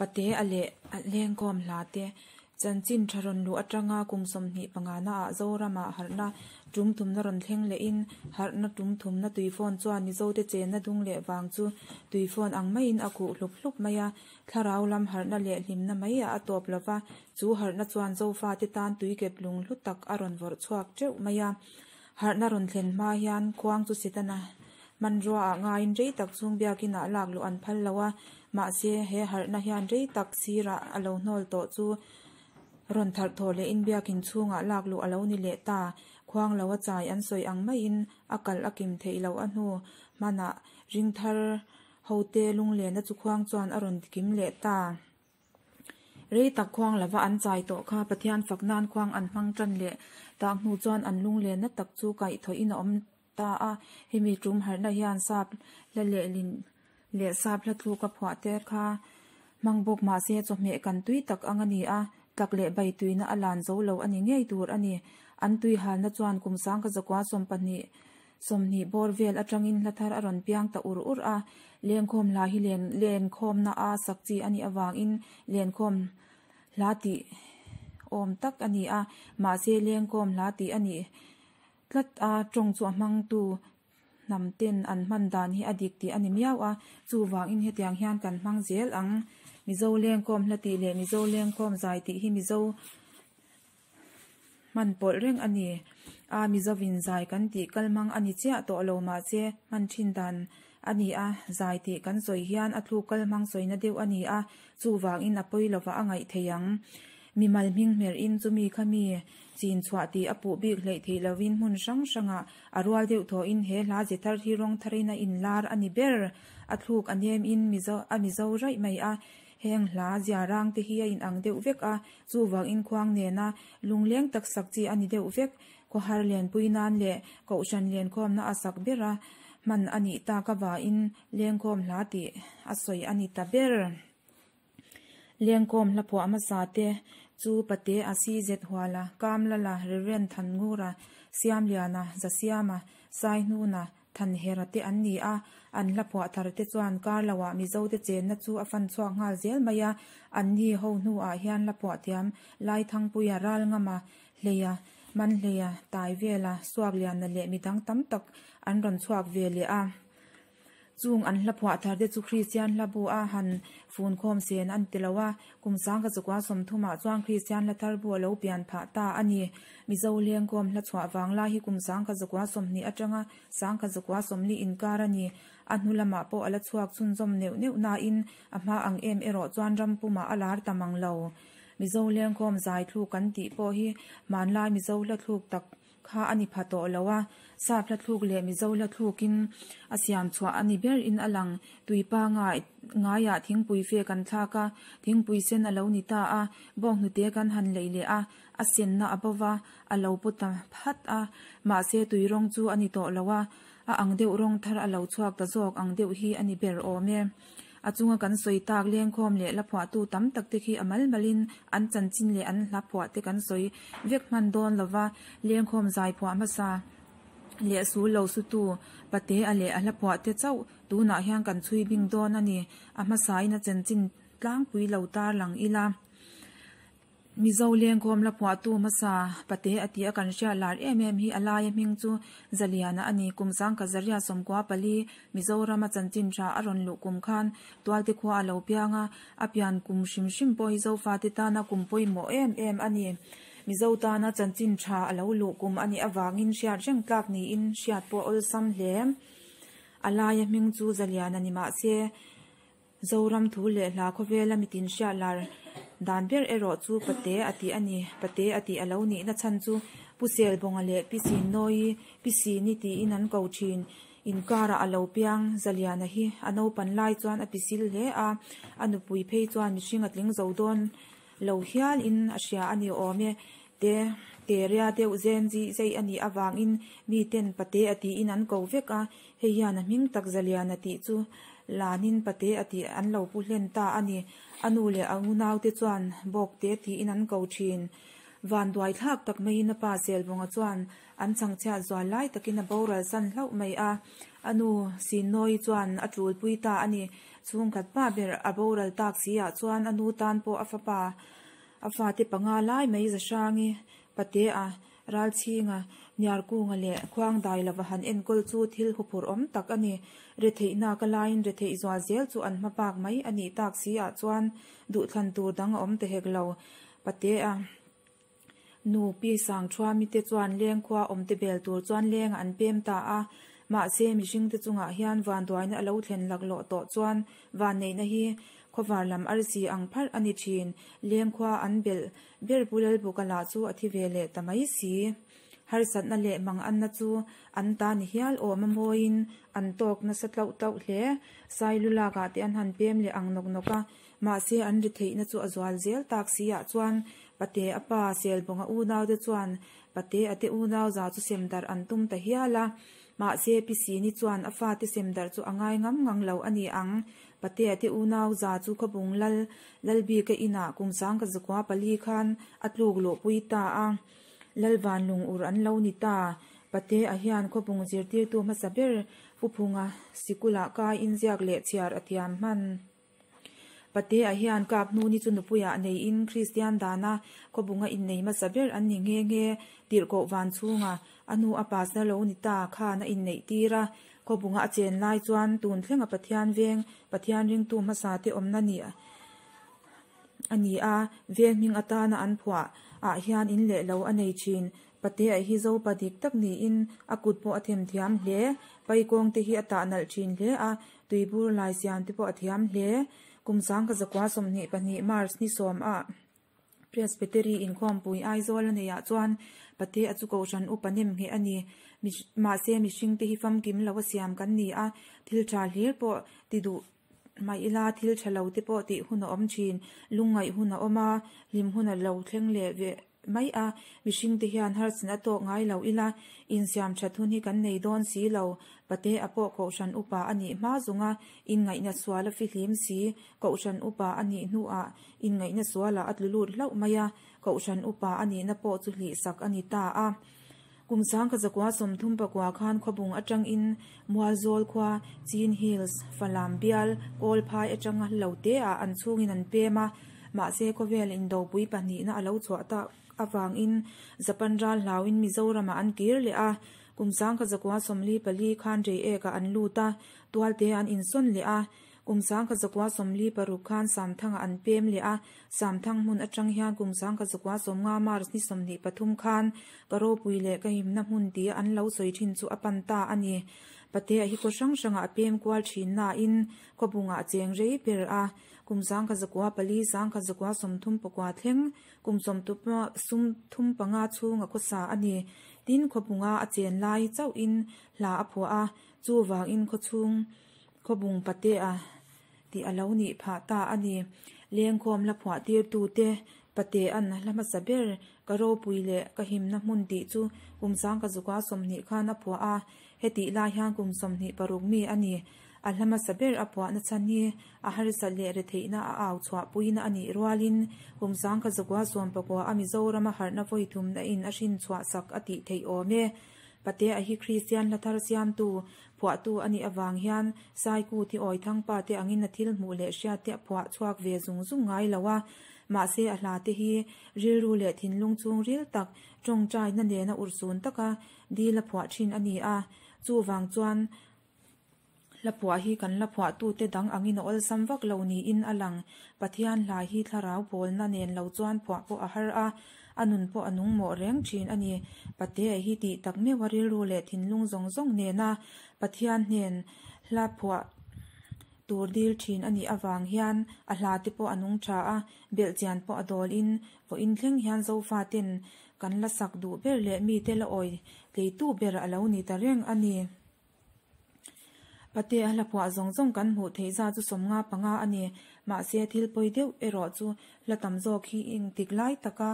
Pate a leh lengkhawm hla te chanchin tha rawn luh atanga kum 25 naah Zoramah harhna tum thumna rawn thleng lehin harhna tum thumna tuifawn chuan Mizote chenna dung leh vang chu tuifawn ang maiin a khuh hlup hlup mai a. Thlarau lam harhna leh hlimna maiah a tawp lova, chu harhna chuan Zofate tan tuikep lung hlu tak a rawn vawrh chhuak teuh mai a. Harhna rawn thlen hma hian khuang chu Setana hmanrua ah ngaiin rei tak chhung biakin ah lak luh an phal lo a, mahse he harhna hian rei tak sirah a lo hnawl tawh chu rawn tharh thawh lehin biakin chhungah lak luh a lo ni leh ta. Khuang lo a chai an sawi ang maiin a kalh a kim theih loh a hnu hmanah ringthar hote lunglenna chu khuang chuan a rawn kim leh ta. Rei tak khuang lova an chai tawh kha Pathian fak nan khuang an hmang tan leh tak hnu chuan an lunglenna tak chu kaihthawhin a awm ta a. Hemi tum harhna hian sap hla lehlin leh sap hla thluk a phuah te kha hmang bawk mahse chawhmeh kan tui tak ang a ni a, tlak leh bai tuina a lan zo lo a ni ngei tur a ni. An tui halna chuan kum sangkazakua sawmpahnih 20 bawr vel atangin hla thar a rawn piang ta ur ur a, lengkhawm hla hi len lenkhawmna a sak chi a nih avangin lenkhawm hla tih awm tak a ni a, mahse lengkhawm hla tih a nih tlat a, tawng chu a hmangtu hnam ten an hman dan hi a dik tih a ni miau a, chuvangin hetiang hian kan hmang zel ang. Mizo lengkhawm hla tih leh Mizo lengkhawm zai tih hi Mizo Hman pawlh reng a ni. A Mizovin zai kan tih kal hmang a ni chiah tawh lo mahse hman thin dan a ni a, zai tih kan sawi hian a thluk kal hmang sawina deuh a ni a, chuvangin a pawi lova a ngaih thei ang. Mimal hming hmerh in chumi kha mi chin chhuah tih a puh bik hleih theih lovin hmun hrang hrangah a rual deuh thawhin he hla ze thar hi rawng tharin a inlar a ni ber. A thluk a nem in Mizo a Mizo raih mai a, Heng hla ziarang te hi a inang deuh vek a, chuvangin khuang nena lungleng tak sak chi a ni deuh vek. Khawhar lenpui nan leh Kohhran lenkhawmna a sak ber a, hman a nih tak avangin lengkhawm hla tih a sawi a ni ta ber. Lengkhawm hla phuah hmasa te chu Pate a CZ Huala, Kamlala, Reverend Thanngura, Siamliana, Zasiama, Saihnuna, Thanhera te an ni a, an hla phuah thar te chuan kar loah Mizo te chenna chu a fan chhuak nghal zel mai a, an ni ho hnuah hian hla phuah thiam Laithangpuia, Ralngama, Hleia, Manhleia, Taivela, Suakliana leh midang tam tak an rawn chhuak ve leh a. Chung an hla phuah thar te chu Kristian hla bu a han funkhawm sen an ti lo a, kum sangka chukua sawmthumah chuan Kristian hla thar bu a lo pian phah ta a ni. Mizo lengkawm hla chhuah vang lai hi kum sangkazakua 20 atanga sangkazakua 40 inkar a ni. A hnu lamah pawh a la chhuak chhunzawm neuh neuh nain a hma ang em erawh chuan ram pumah a lar ta mang lo. Mizo lengkawm zai thluk kan tih pawh hi hmanlai Mizo hla thluk tak kha a ni pha tawh lo a, sap hla thluk leh Mizo hla thlukin a siam chhuah a ni ber in a lang. Tuipa ngai ngaiah thingpui fe kan thlak a, thingpui sen a lo ni ta a, bawnghnute kan han leih leh a, a senna a bo va, a lo pu ta phat a, mahse tui rawng chu a ni tawh lo a, a ang deuh rawng thar a lo chhuak ta zawk ang deuh hi a ni ber awm e. A chunga kan sawi tak lengkhawm leh la phuahtu tam tak te khi a mal malin an chanchin leh an hla phuah te kan sawi vek hman dawn lo va, lengkhawm zai phuah hmasa leh sul lo sutu pate a leh a hla phuah te chauh tunah hian kan chhui bing dawn a ni. A hmasain a chanchin tlangpui lo tarlang ila. Mizo lengkhawm la phuahtu hmasa Pate a tih a kan hriat lar em em hi a laia hming chu Zaliana a ni. Kum sangkhat zaria 94 Mizorama chanchin tha a rawn luh kum khan Tualte khua a lo piang a, a pian kum hrim hrim pawh hi Zofate tana kum pawimawh em em a ni. Mizo tana chanchin tha a lo luh kum a nih avangin hriat reng tlak niin hriat pawh awlsam hle. A laia hming chu Zaliana ni mahse, Zoram thu leh hla khawvela mitin hriat lar dan ber erawh chu Pate a tih a ni. Pate a tih a lo nihna chhan chu Pu Selbawnga leh Pi Sinnawi, Pi Sini tiin an ko thin. Inkarah a lo piang Zaliana hi a naupan lai chuan a pisil hle a, a nupui phei chuan mihring a tling zo dawn lo hial in a hria a ni awm e. Te teria deuh zen zih zeih a nih avangin miten Pate a tiin an ko vek a, hei hian a hming tak Zaliana tih chu Lanin Pate a tih an lo pu hlen ta a ni. A nu leh a unaute chuan Bawkte tiin an ko thin. Vanduai thlak tak maiin a pa Selvawnga chuan an chhangchhiat zual lai takin a boral san hlauh mai a, a nu Sinnawi chuan a tulpui ta a ni. Chhungkhat pa ber a boral tak si ah chuan a nu tan pawh a fapa a fate panga lai mai Zahrangi Patea Ralchhinga Niarkunga leh Khuangdai lova han enkawl chu thil huphurh awm tak a ni. Retheihna ka laiin retheih zual zel chu an hma bak mai a nih tak si ah chuan duhthlan tur dang a awm ta hek lo. Patea nu Pi Sangthuami te chuan lengkhua awmte bel tur chuan lengah an pem ta a. Mahse mihringte chungah hian vanduaina a lo thlen laklawh tawh chuan vanneihna hi khawvar lam arsi ang pharh a ni thin. Lengkhua an belh ber Pu Lalbuka lah chu a thi ve leh ta mai si. Harsatna leh manganna chu an ta ni hial awm a mawiin an tawk nasa tlauh tlauh hle. Sailu lakah te an han pem leh ang nawk nawk a, mahse an ri theihna chu a zual zel tak si ah chuan Pate a pa Selbawnga unaute chuan Pate a te unau za chu sem darh an tum ta hial a, mahse Pi Sini chuan a fate sem darh chu a ngai ngam ngang lo a ni ang. Pate a te unau za chu Khawbung Lal Lalbika inah kum sangka zakua pali khan a tluk luhpui ta a. Lalvanlung ur an lo ni ta. Pate a hian khawpung zirtirtu hmasa ber Pu Phunga sikulah kai inziak leh chhiar a thiam hman. Pate a hian kap hnuni chu nupuiah neiin Kristian dana khawpunga innei hmasa ber an ni nghe nghe. Tirhkoh van chhunga a hnu a pastor lo ni ta khan a inneih tir a. Khawpunga a chen lai chuan tun thlenga Pathian veng, Pathian ringtu hmasa te awmna ni a ni a, veng hming atana an phuah ah hian in leh lo a nei thin. Patea hi Zopa dik tak niin a kut pawh a them thiam hle. Paikawng te hi a tah nalh thin hle a, tuibur lai siam te pawh a thiam hle. Kum sangka zakua 22 March ni sawm ah Presbytery inkhawmpui Aizawl a neih ah chuan Patea chu Kohhran upa nem ngheh a ni. Mahse mihring te hi famkim lo a siam kan ni a, thil tha hlir pawh ti duh Hmai ila thil tha lo te pawh tih hun a awm thin. Lungngaih hun a awm a, hlim hun a lo thleng leh ve mai a. Mihring te hian harsatna tawk ngai lo ila, insiam that hun hi kan nei dawn si lo. Pate a pawh Kohhran upa a nih hma zunga inngaihna sual a fihlim si. Kohhran upa a nih hnuah inngaihna sualah a tlu lut hlauh mai a, Kohhran upa a nihna pawh chu hlihsak a ni ta a. Kum sangka zakua 34 khan Khawbung atangin Mualzawl khua, Chin Hills, Falam bial, Kawlphai atanga lo te ah an chhungin an pem a, mahse khawvel indopui pahnihna a lo chhuah tak avangin Japan ral hlauin Mizoramah an kir leh a, kum sangka zakua 44 khan Reiek ah an lut a, tualte an insawn leh a. Kum 1946 khan Samthangah an pem leh a, Samthang hmun atang hian kum 1950 March ni 23 khan ka ropui leh ka himna hmun tia an lo sawi thin chu a pan ta a ni. Patea hi khaw hrang hrangah a pem kual thin nain khawbungah a cheng rei ber a, kum 1904 1939 thleng kum 35 chhunga khawsa a ni. Tin, khawbunga a chen lai chauhin hla a phuah a, chuvangin khawchhung Khawbung Patea tih a lo nih phah ta a ni. Lengkhawm la phuah tirtute Patea'n hla hmasa ber ka ropui leh ka himna hmun tih chu kum sangka zuka 20 khan a phuah a, hetih lai hian kum 26 mi a ni. A hla hmasa ber a phuahna chhan hi a harsat leh retheihna a au chhuahpuina a nih rualin kum sangka zuka 19 a Mizorama harhna vawi thumna in a hrin chhuah sak a tih theih awm e. Patea hi Kristian hla thar siamtu Phuahtu a nih avang hian Saiku thi awi thangpa te angin a thil hmuh leh hriat te a phuah chhuak ve zung zung ngai lo a. Mahse a hla te hi rilru leh thinlung chhung ril tak, tawngtaina nena urhsun taka dil a phuah thin a ni a. Chuvang chuan hla phuah hi kan la phuahtute dang angin a awlsam vak lo niin a lang. Pathian hla hi thlarau pawlna nen lo chuan phuah pawh a har a. A nun pawh a nung mawh reng thin a ni. Patea hi tih tak meuh a rilru leh thinlung zawng zawng nena Pathian hnen hla phuah tur dil thin a nih avang hian a hla te pawh a nung tha a, belhchian pawh a dawl in vawiin thleng hian Zofa ten kan la sak duh ber leh mite la awi tleitu ber a lo ni ta reng a ni. Patea hla phuah zawng zawng kan hmuh theih zat chu 55 a ni. Mahse, thil pawi deuh erawh chu hla tam zawk hi engtik lai taka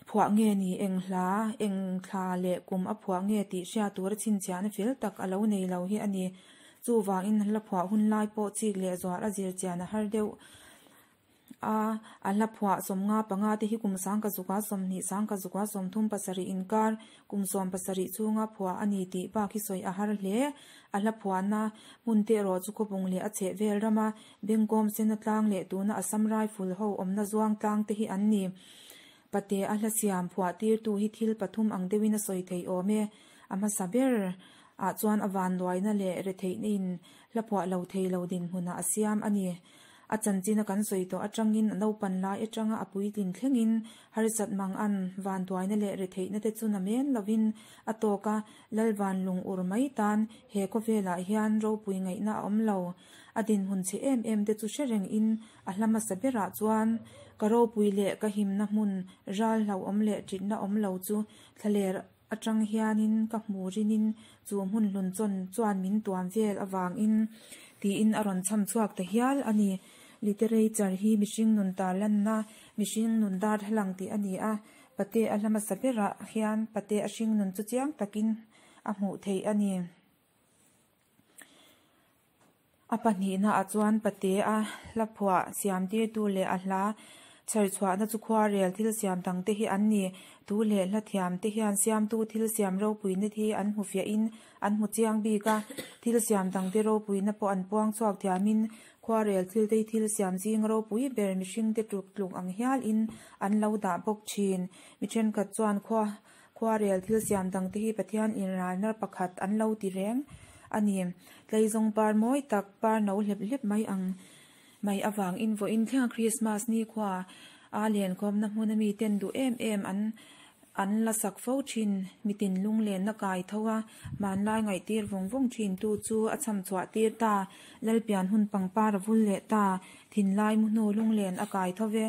phuah nge ni, eng hla, eng thla leh kum a phuah nge tih hriat tura chhinchhiahna fel tak a lo nei lo hi a ni. Chuvangin hla phuah hun lai pawh chik leh zual a zir chian a har deuh. A, a hla phuah 55 te hi kum sangkazukah 20 sangkazukah 37 inkar kum 17 chhunga phuah a ni tih bak hi sawi a har hle. A hla phuahna hmun te erawh chu khawpung leh a chheh vel rama Bengkawm sena tlang leh tuna Assam Rifle ho awmna zuang tlang te hi an ni. Pate a hla siam phuah tirtu hi thil pathum ang deuhin a sawi theih awm e. A hmasa ber ah chuan a vanduaina leh retheihna in hla phuah lo thei lo dinhmunah a siam a ni. A chanchina kan sawi tawh atangin a naupan lai atanga a puitlin thlengin harsat mang an vanduaina leh retheihna te chu namen lovin a tawk a, Lalvan lung ur mai tan he khawvelah hian ropui ngaihna a awm lo. A dinhmun chhe em em te chu hre reng in a hla hmasa berah chuan ka ropui leh ka himna hmun ral hlauhawm leh ṭitna awm lo chu thlaler atang hianin ka hmu rinin chu hmun hlun chawn chuan min tuam vel avangin tiin a rawn chham chhuak ta hial a ni. Literature hi mihring nun tarlanna, mihring nun darthlalang tih a ni a, pate a hla hmasa berah hian pate a hring nun chu chiang takin a hmuh theih a ni. A pahnihna ah chuan pate a hla phuah siam tirtu leh a hla chher chhuahna chu khuarel thil siam dang te hi an ni. Tu leh hla thiam te hian siamtu thil siam ropuina hi an hmu fiahin an hmu chiang bik a, thil siam dang te ropuina pawh an puang chhuak thiamin khuarel thil te hi thil siam zing ropui ber mihring te tluk tluk ang hialin an lo dah bawk thin. Mi thenkhat chuan khua Khuarel thil siam dangte hi Pathian inralna pakhat an lo ti reng a ni. Tleizawng par mawi tak, par no hlep hlep mai ang mai avangin vawiin thlenga Krismas nikhua a lenkhawmna hmuna miten duh em em an an la sak fo thin. Mitin lunglenna kai tho a, hmanlai ngaihtir vawng vawng thin tu chu a cham chhuah tir ta. Lalpian hun pangpar a vul leh ta. Thinlai mu hnu lunglen a kai tho ve.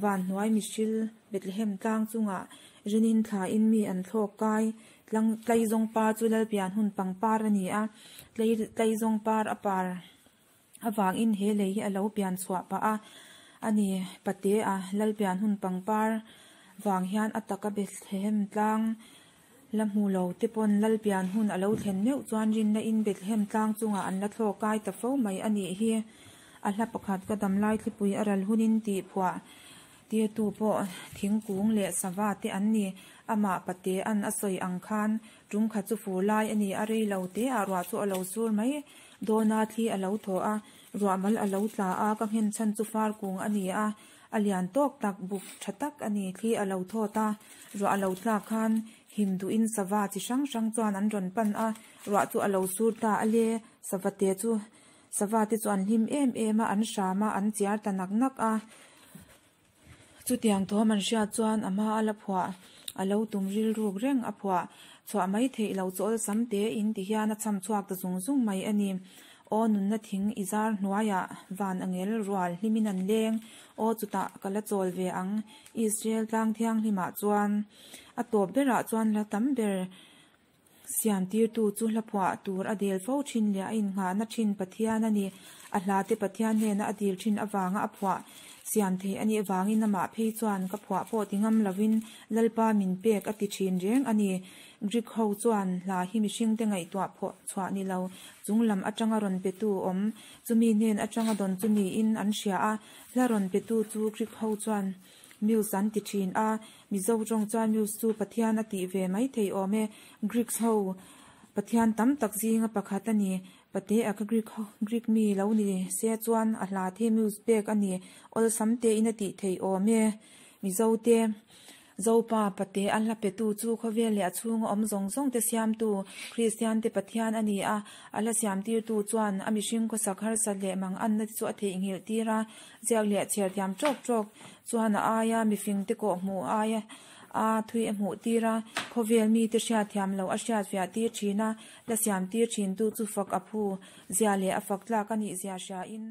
Vanhnuai mihril Bethlehem tlang chungah rinin thlain mi an thlawk kai. Tlang Tleizawng par chu Lalpian hun pangpar a ni a, tlei Tleizawng par a par avangin he lei hi a lo pian chhuah pah a a ni. Pate a Lalpian hun pangpar vang hian a taka Bethlehem tlang la hmu lo te pawn Lalpian hun a lo thlen meuh chuan rinna in Bethlehem tlang chungah an la thlawk kai ta fo mai a nih hi. A hla pakhat ka damlai thlipui a ral hunin tih phuah tirtu pawh thingkung leh sava te an ni. Amah Patea'n a sawi ang khan tum khat chu fur lai a ni a, rei lo te ah ruah chu a lo sur mai dawn a, thli a lo thaw a, ruah mal a lo tla a, ka nghen chhan chu far kung a ni a, a lian tawk tak buk tha tak a ni, thli a lo thawt a, ruah a lo tlak khan him duhin sava chi hrang hrang chuan an rawn pan a, ruah chu a lo sur ta a le, sava te chu Sava te chu an hlim em em a, an hram a, an chiar ta nak nak a. Chutiang thawm an hriat chuan a hma a la phuah, a lo tum rilruk reng a phuah chhuah mai theih lo chu awlsam te in ti hian a cham chhuak ta zung zung mai a ni. Aw nunna thing i zar hnuaiah van angel rual hlimin an leng, aw chutah ka la chawl ve ang Israel tlang thianghlimah chuan. A tawp berah chuan hla tam ber Siamtirtu chu hla phuah tur a dil fo thin leh a innghahna thin Pathian a ni. A hlate Pathian hnena a dil thin avanga a phuah siam thei a nih avangin amah phei chuan ka phuah pawh ti ngam lovin Lalpa min pek a ti thin reng a ni. Greek ho chuan hla hi mihringte ngaihtuah phuah chhuah ni lo chung lam atanga rawn petu awm chumi hnen atanga dawn chu niin an hria a, hla rawn petu chu Greek ho chuan Muse an ti thin a, Mizo tawng chuan Muse chu Pathian a tih ve mai thei awm e. Greeks ho Pathian tam tak zinga pakhat a ni. Pate a ka Greek ho Greek mi lo ni se chuan a hla the Muse pek a ni. Awlsam tein a tih thei awm e. Mizo te Zopa Pate a hla petu chu khawvel leh a chhunga awm zawng zawng te siamtu Kristian te Pathian a ni a, a hla siamtirtu chuan a mihring khawsak harsat leh manganna te chu a theihnghilh tir a. Ziak leh chhiar thiam tawk tawk chuan a aia mifing te kawh hmuh aia a thui a hmuh tir a, khawvel mite hriat thiam loh a hriat fiah tir thin a, la siam tir thin tu chu fak a phu zia leh a fak tlak a nih zia hria in.